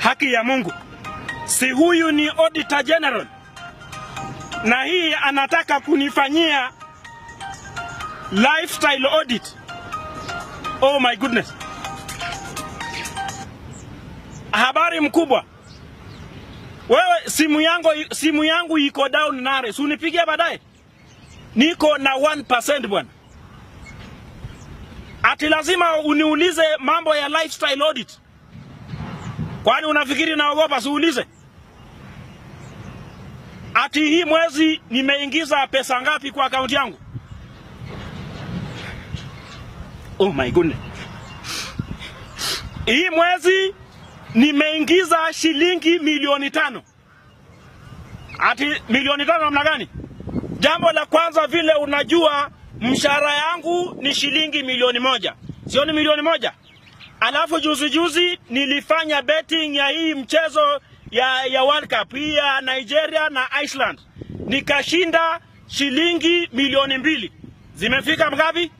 Haki ya Mungu, si huyu ni Auditor General, na hii anataka kunifanyia lifestyle audit. Oh my goodness! Habari mkubwa, wewe, simu yangu iko down nare, si unipigie baadaye. Niko na 1% bwana. Ati lazima uniulize mambo ya lifestyle audit? Kwani unafikiri naogopa? Siulize. Ati hii mwezi nimeingiza pesa ngapi kwa akaunti yangu? Oh my goodness. Hii mwezi nimeingiza shilingi 5 milioni. Ati 5 milioni namna gani? Jambo la kwanza, vile unajua mshahara yangu ni shilingi 1 milioni, sio ni 1 milioni? Alafu juzi juzi nilifanya betting ya hii mchezo ya World Cup hii ya Nigeria na Iceland, nikashinda shilingi 2 milioni. Zimefika ngapi?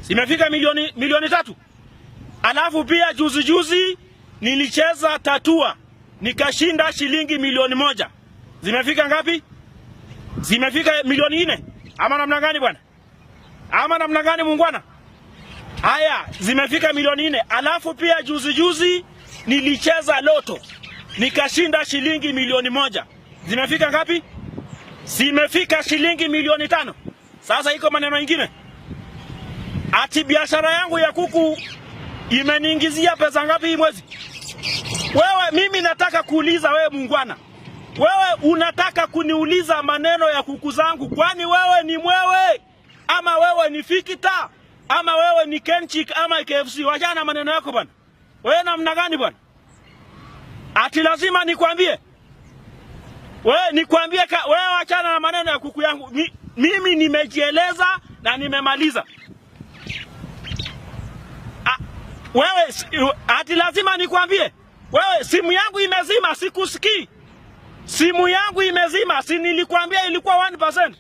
Zimefika 3 milioni. Alafu pia juzi juzi nilicheza tatua nikashinda shilingi 1 milioni. Zimefika ngapi? Zimefika 4 milioni. Ama namna gani bwana? Ama namna gani muungwana? Haya, zimefika 4 milioni. Alafu pia juzi juzi nilicheza loto nikashinda shilingi 1 milioni. Zimefika ngapi? Zimefika shilingi 5 milioni. Sasa iko maneno mengine, ati biashara yangu ya kuku imeniingizia pesa ngapi hii mwezi? Wewe, mimi nataka kuuliza wewe muungwana, wewe unataka kuniuliza maneno ya kuku zangu, kwani wewe ni mwewe ama wewe ni Fikita ama wewe ni Kenchik ama KFC? Wachana maneno yako bwana. Wewe namna gani bwana? Ati lazima nikwambie wewe, nikwambie wewe, wachana na maneno ya kuku yangu. Mimi nimejieleza na nimemaliza. Wewe ati lazima nikwambie wewe, simu yangu imezima, sikusikii. Simu yangu imezima, si nilikwambia ilikuwa 1%.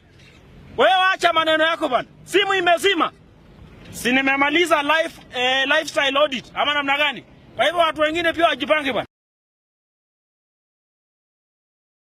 Wewe acha maneno yako bwana, simu imezima. Si nimemaliza lifestyle audit ama namna gani? Kwa hivyo watu wengine pia wajipange bwana.